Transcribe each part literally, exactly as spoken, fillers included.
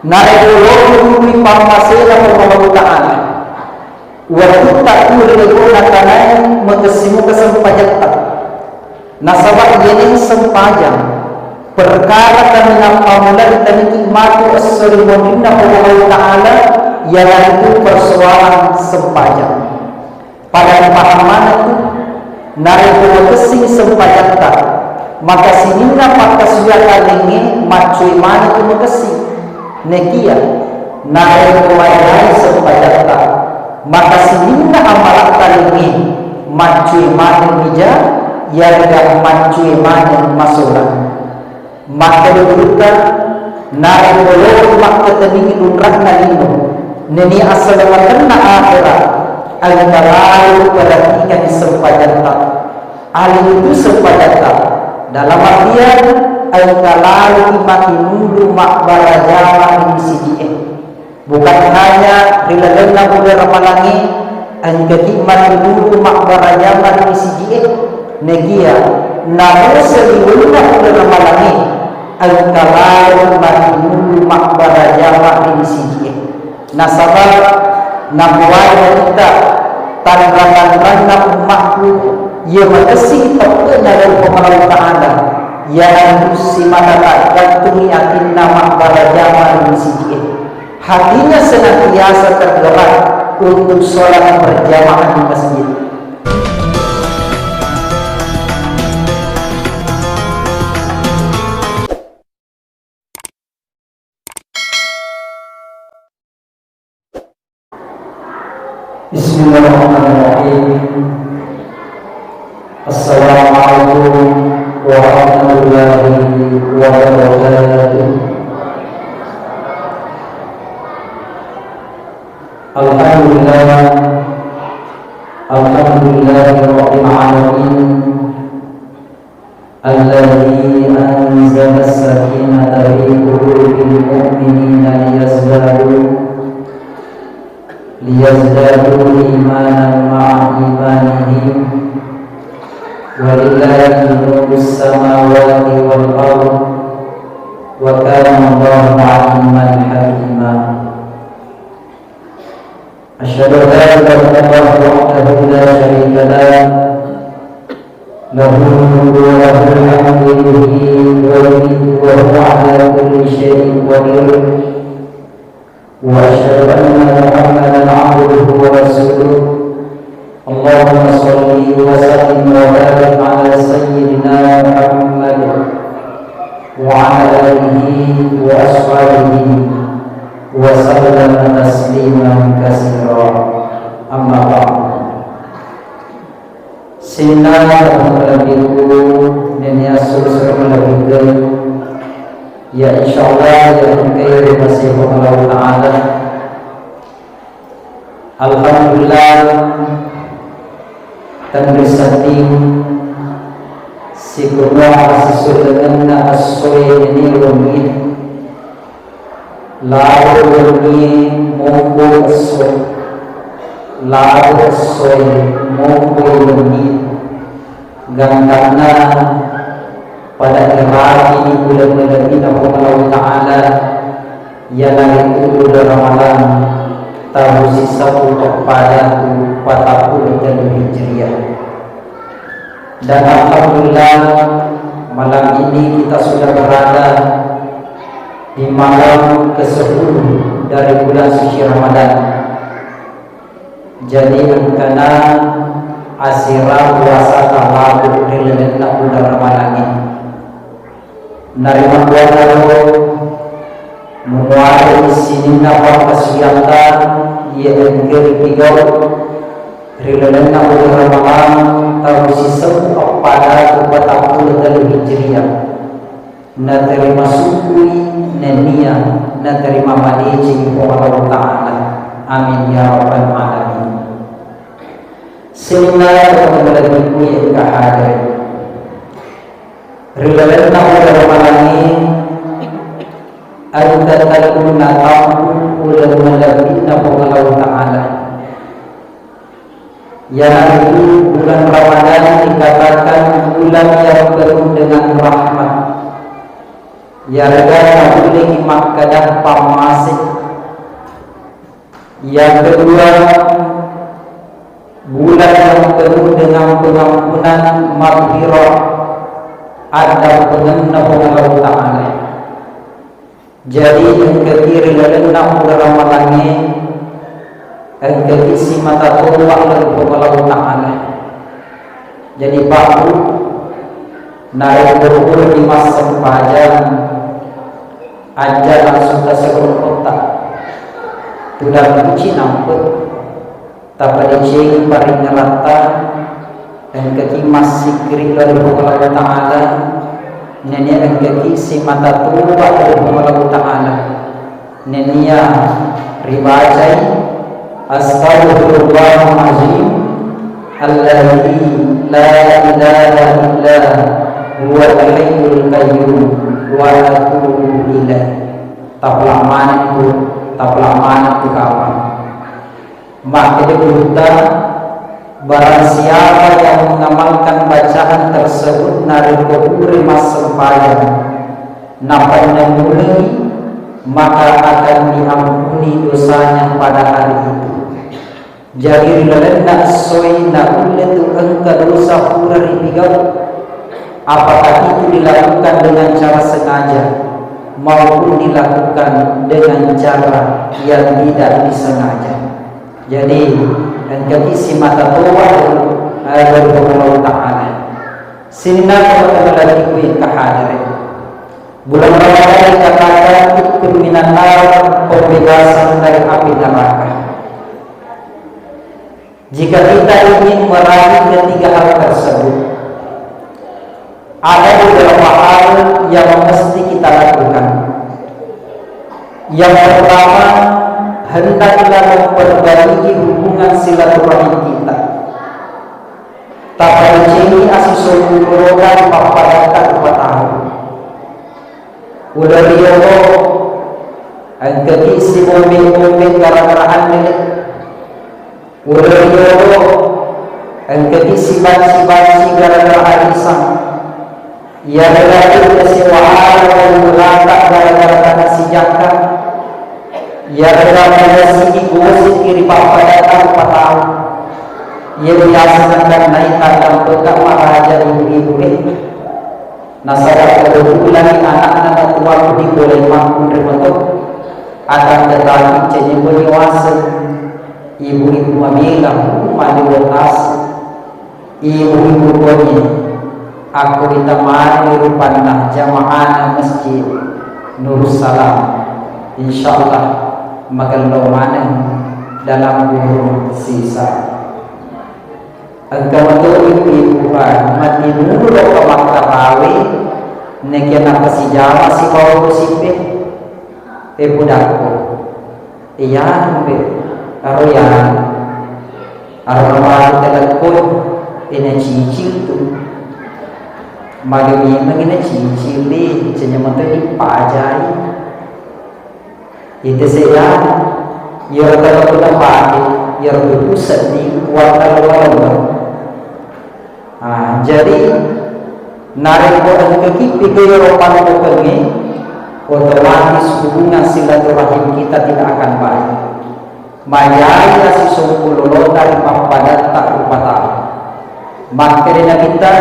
Narekko loki pammasena Puang Allahu Ta'ala, wettutta tu ri lebo'na tanai makessimuka sempajatta. Nasaba iyena sempajang perkara kaminang pammulana taniki matu esso ri monrinna Puang Allahu Ta'ala, iyanaritu persoalan sempajang. Pada paham maneng tu, narekko makessing sempajatta, maka sininna pakkasuwiang lengnge maccue maneng tu makessing. Nekia, narekko maelai sempajatta, maka sininna amalatta lengnge maccue maneng mija, yarega maccue maneng masolang. Makkeda gurutta, narekko loki makkatenningi lunra'na lino, nennia asalamatenna akhera, engka lalo perhatikan sempajatta. Alitu sempajatta, dalam artian engka laloki matinulu mabbarajama ri misiji'e. Bukan hanya ri lalenna uleng ramalangnge, engkaki matinulu mabbarajama ri misiji'e, nekia namo saliwenna uleng ramalangnge, engka lalo matinulu mabbarajama ri misiji'e. Nasaba napoada kita tanra-tanranna ummakku, iya makessing teppe'na ri Puang Allahu Ta'ala, iyanaritu simata taggattungi atinna mabbarajama ri misiji'e. Hatinya senantiasa tergerak untuk sholat berjamaah di masjid. Bismillahirrahmanirrahim. Assalamualaikum warahmatullahi wabarakatuh. Alhamdulillah. Alhamdulillahirabbil alamin. Alladzi anzala as-sakinata fi qulubil mu'minina liyazdadu, liyazdadu imanan ma'a imanihim. Walillahi mulkus samawati wal ard. Wa kana Allahu aliman hakima. Asyhadu an la ilaha illallah wahdahu la syarika lah. Lahul mulku wa lahul hamdu yuhyi wa yumiitu wa huwa ala kulli syai'in qadir. Wa asyhadu anna Muhammadan abduhu wa rasuluh. Allahumma shalli wa sallim wa barik ala sayyidina Muhammad wa ala alihi wa ashabihi wa sallama tasliman katsira. Amma ba'du. Sininna malebbiku nennia suru-suru malebbiku, ya insyaallah ya engkai ri masih Allah Ta'ala. Alhamdulillah, tenri sedding sikurua sisullengenna essoe nennia wennie. Lalo wennie mompo esso, lalo essoe mompo wennie. Gangkanna pada iraki di uleng malebbina Puang Allahu Ta'ala, iyanaritu uleng Ramalang taung sisebbu eppada patappulo tellu Hijriah. Dan alhamdulillah, malam ini kita sudah berada di malam kesepuluh dari bulan suci Ramadan. Jadi engkana asera puasa talalu ri lalenna uleng Ramalangnge. Narimakkuannaro, muarani sininna pakkasiwiatta iya engka ripigau ri lalenna uleng Ramalang taung sisebbu eppada patappulo tellu Hijriah, naterima syukuri nennia naterima madeceng Puang Allahu Ta'ala. Amin ya rabbal alamin. Sininna malebbiku iya engka hadere. Ri lalenna uleng Ramalangnge, engka tellu natampu uleng malebbinna Puang Allahu Ta'ala. Iyanaritu bulan Ramadan dikatakan bulan yang penuh dengan rahmat. Iyarega naullengi makkeda pammase Yang kedua, bulan yang penuh dengan pengampunan, maghfirah, addampengenna Puang Allahu Ta'ala. Jadi, engkaki ri lalenna uleng Ramalangnge, engkaki simata toba lao ri Puang Allahu Ta'ala. Jadi, Pak, Bu, narekko purani massempajang, aja langsung tasero kotta. Tudang kuci nampe. Tapadecengi paringngeratta, engkaki massikkiri lao ri Puang Allahu Ta'ala, nennia engkaki simata toba lao ri Puang Allahu Ta'ala, nennia ribacai, "Astaghfirullahal azim alladzi la ilaha illa huwal hayyul qayyum wa atubu ilaih." Tapla maneng tu, tapla maneng tu kapang. Makkeda gurutta, barang siapa yang mengamalkan bacaan tersebut narekko pura massempajang, napennemulengi, maka akan diampuni dosanya pada hari itu. Jadi, ri lalenna essoe naulle tu engka dosa pura ripigau, apakah itu dilakukan dengan cara sengaja maupun dilakukan dengan cara yang tidak disengaja. Jadi, engkaki simata toba, eh, ri Puang Allahu Ta'ala. Sininna teman-teman lagi ku yang kehadirin. Bulan Ramadan dikatakan itqun minan nar, pembebasan dari api neraka. Jika kita ingin meraih ketiga hal tersebut, ada beberapa hal yang mesti kita lakukan. Yang pertama, hendaklah memperbaiki hubungan silaturahim kita. Tapadecengi asisompulo loka ri pappadatta rupa tau. Uleng riyolo, engkaki sibombe-bombe gara-gara annele. Uleng riyolo, engkaki sibanci-banci gara-gara arisan. Iyarega tette sewahara dan mulata gara-gara tanasijakka. Iyarega manessiki gosiki ri pappadatta rupa tau. Iya biasa nakennai taddampengka maraja ibu-ibu e. Nasaba kebetulan anakna matuaku di pole makkunrai mato. Akan tetapi cenni boni waseng ibu-ibu mabela, maliwetasi. Ibu-ibu koni, akko wita manenni rupanna jamaahna Masjid Nursalam, insyaallah magello maneng dalam kurung sisa. Engka mato ibu-ibu, ah, matinulu lokka makkarawe, nekia napasijama sibawa gosipe, e pudakko. Iyanu be, aro iyanu. Aro namatu telekko, ena cicil tu. Magi memang ena cicil di, cenya matu dipajai. Ite se iyanu, iyaro telekko napake, iyaro tutu seddi, kuatta lolo-lolo. Ah, jadi, narekko engkaki pigau iyaro pantokengnge, otomatis hubungan silaturahim kita tidak akan baik. Majai asisompulo loka ri pappadatta rupa tau. Makkeda Nabitta,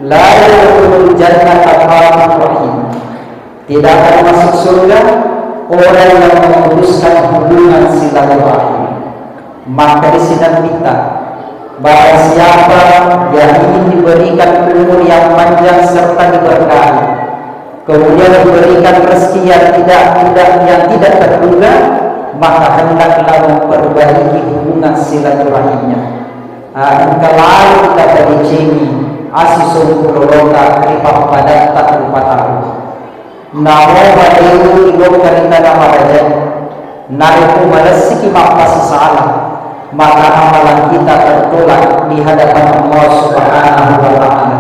"La yadkhulul jannata qati'ur rahim." Tidak akan masuk surga orang yang memutuskan hubungan silaturahim. Maka di sini kita, barang siapa yang ingin diberikan umur yang panjang serta diberkahi, kemudian diberikan rezeki yang tidak, tidak, yang tidak terduga, maka hendaklah memperbaiki hubungan silaturahimnya. Ah, engka lalo kita padecengi asisompulo loka ri pappadatta rupa tau. Namo madéwé'i lokka ri tana maraja, narekko malessiki mappasisala, maka amalan kita tertolak di hadapan Allah Subhanahu wa Ta'ala,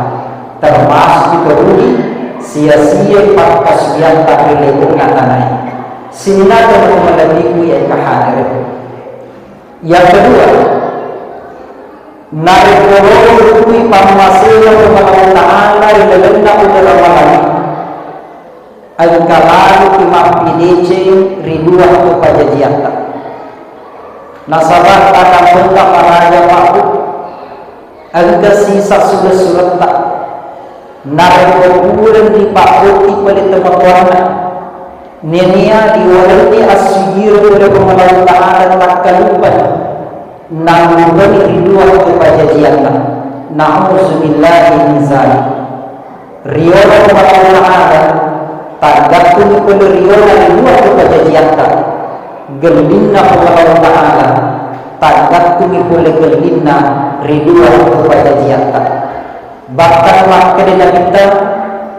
termasuk kita rugi, sia-siai pakkasuwiatta ri lebo'na tanaé. Sininna tau malebbiku iya engka hadere. Yang kedua, narekko lolokui pammasena Puang Allah Ta'ala ri lalenna uleng Ramalang, engka laluki mappideceng ri dua pajajiatta. Nasaba' tatappetta maraja Pak Bu, engka sisa sure-suretta. Narekko pureng ripabbotti pole tomatoanna, nennia diwalenni assujiro pole Puang Allah Ta'ala takkalupani, nangurani ri dua kepajajianna. Na'udzubillahi min zalik. Riolo Puang Allah Ta'ala, taggattungi pole riolo ri dua kepajajiatta. Gellinna Puang Allah Ta'ala, taggattungi pole gellinna ri dua kepajajiatta. Bahkan makkeda Nabitta,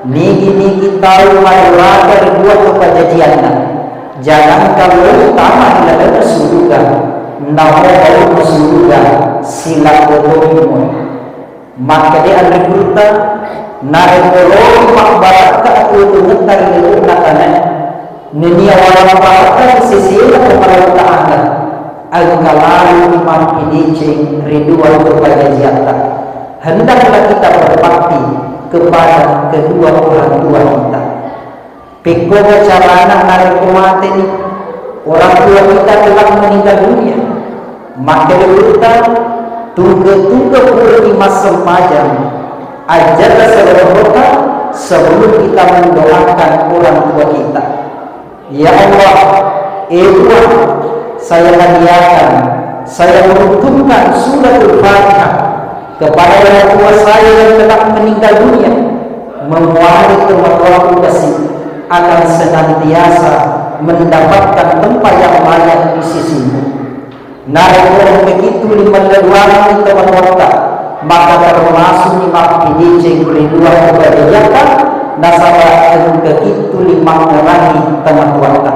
nigi-nigi tau maduraka ri dua kepajajianna, jangankan lo tama ri lalenna suruga, namo baunna suruga silabbo tommo. Makkeda anre gurutta, narekko loi mabbarakka atuo-tuongetta ri lebo'na tanae, nennia walang barakka ri sesena Puang Allah Ta'ala, engka laloni mappideceng ri dua kepajajiatta. Hendaklah kita berbakti kepada kedua orang tua kita. Pekkoga carana narekko mateni orang tua kita telah meninggal dunia? Makkeda gurutta, tungke-tungke purani massempajang, ajjata seronrota sebelum kita mendoakan orang tua kita. Ya Allah, eh Tuhan, saya hadiahkan, saya peruntukkan Suratul Fatihah kepada orang tua saya yang telah meninggal dunia, memuari kematuaku kasih akan senantiasa mendapatkan tempat yang layak di sisimu. Narekko engkaki tuli melleduangi tomatoatta, maka termasukni mappideceng ri dua kepajajiatta, nasaba engkaki tuli mangngerangi tomatoatta.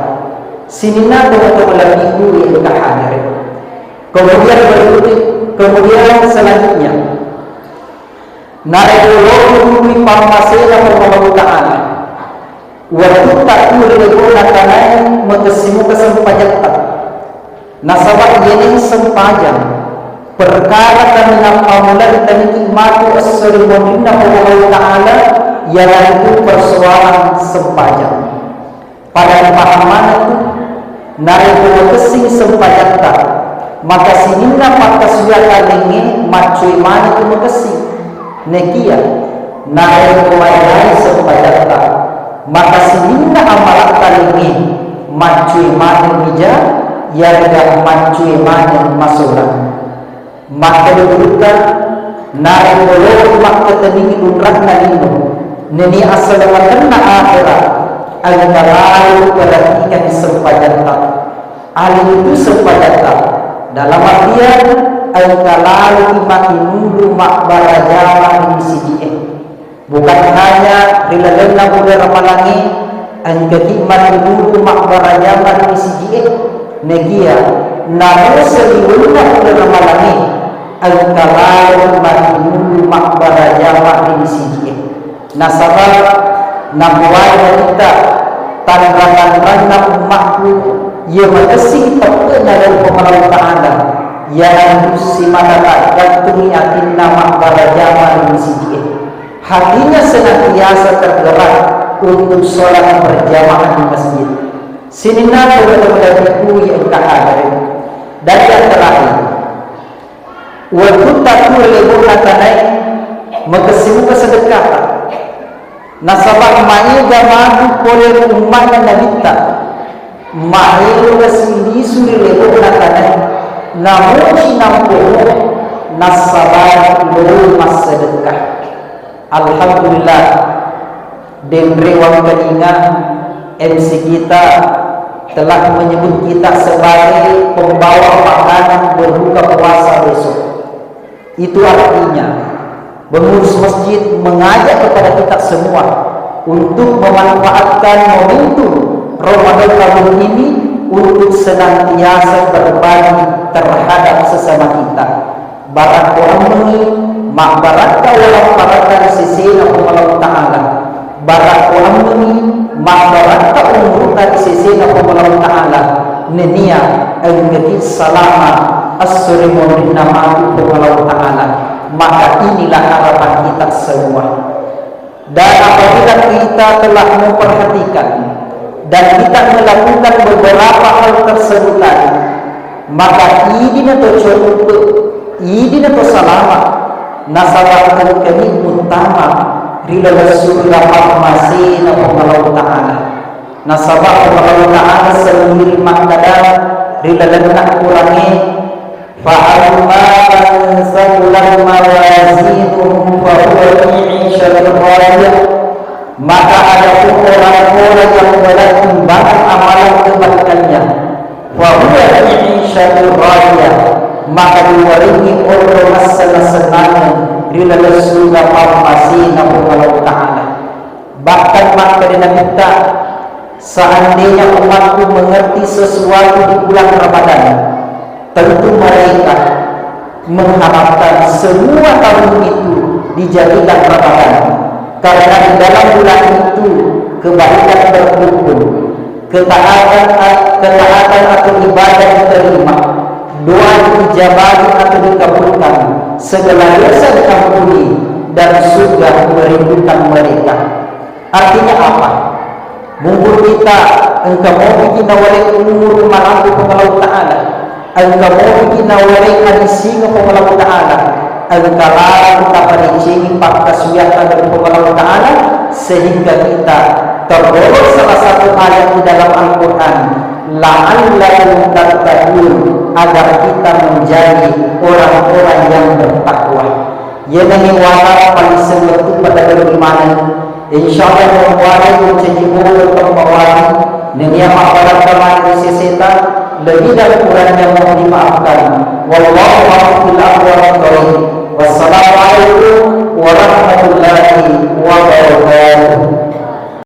Sininna tomatoa malebbiku engka hadere. Kemudian berikut, kemudian selanjutnya, narekko lolongni pammasena Puang Allah Ta'ala, wettutta tuo ri lebo'na tanae, makessimuka sempajatta. Nasaba iyaneng sempajang perkara kaminang pammulai taniki matu esso ri monrinna Puang Allah Ta'ala, iyanaritu persoalan sempajang. Pada ripahang maneng tu, narekko makessing sempajatta, maka sininna pakkasuwiang lalengnge maccue maneng tu makessing. Nekia, narekko maégai sempajatta, maka sininna amalatta lalengnge maccue maneng mija, yarega maccue maneng masolang. Makkeda gurutta, narekko lolo makkateningi lunra'na lino, nennia asalametenna akhera, engka lalo perhatikan sempajatta. Alitutu sempajatta, dalam artian engka lalo matinulu mabbara jama ri misiji'e. Bukan hanya ri lalenna uleng ramalangnge, engkaki matinulu mabbara jama ri misiji'e, nekia namo saliwenna uleng ramalangnge, engka lalo matinulu mabbara jama ri misiji'e. Nasaba napoada kita tanra-tanranna ummakku, iya makessing teppe'na lao Puang Allah Ta'ala, iyanaritu simata taggattungi atinna mabbara jama ri misiji'e. Hatinya senantiasa tergerak untuk sholat berjamaah di masjid. Sininna tomatoa malebbiku iya engka hadere. Dan yang terakhir, wettutta tuo ri lebo'na tanae, makessimuka sedekkata. Nasaba maéga matu pole ri umma'na Nabitta, maélo kasi lisu ri lebo'na tanae, namoci nampomo nassabari lo massedekka. Alhamdulillah, denre wangkalinga M C kita telah menyebut kita sebagai pembawa makanan berbuka puasa besok. Itu artinya, pengurus masjid mengajak kepada kita semua untuk memanfaatkan momentum Ramadan tahun ini untuk senantiasa berbagi terhadap sesama kita. Barakko ammengi, mabbarakka walang parakka ri sesena Puang Allah Ta'ala. Barakko ammengi, mabbarakka umurutta ri sesena Puang Allah Ta'ala. Nennia engkaki salama esso ri monrinna matu Puang Allah Ta'ala. Maka inilah harapan kita semua. Dan apabila kita telah memperhatikan dan kita melakukan beberapa hal tersebut tadi, Maka idi na to coppe, idi na to salama, nasaba engkani muttama ri laleng surga pammasena Puang Allahu Ta'ala. Nasaba Puang Allahu Ta'ala sering makkada ri lalenna Qurangnge, "Fa amma man thaqulat mawazinuhu fa huwa fi 'ishatir radiyah." Maka adapun orang-orang yang berat timbangan amalan kebaikannya, "Fa huwa fi 'ishatir radiyah," maka diwerengngi onrong asseng-assenangeng ri laleng surga pammasena Puang Allahu Ta'ala. Bahkan makkeda Nabitta, "Seandainya umatku mengerti sesuatu di bulan Ramadan, tentu mereka mengharapkan semua tahun itu dijadikan Ramadan, karena di dalam bulan itu kebaikan berkumpul, ketaatan, ketaatan atau ibadah diterima, doa diijabahi atau dikabulkan, segala dosa diampuni, dan surga merindukan mereka." Artinya apa? Mumpung kita engka mobiki nawaleng umur marabu Puang Allahu Ta'ala, engka mobiki nawaleng adissinga Puang Allahu Ta'ala, engka laleng tapadecengi pakkasuwiatta dari Puang Allahu Ta'ala, sehingga kita tergolong salah satu ayat di dalam Al-Quran, "La'allakum tattaqun," agar kita menjadi orang-orang yang bertakwa. Iyanaritu wala paling sewwettu pada beriman. Insyaallah, muare mencaji bulu tempat wali. Nennia mabbarakka mani seseta, lebih dan kurangnya mohon dimaafkan. Wallahu a'lam bil aqwamit thariq. Wassalamualaikum warahmatullahi wabarakatuh.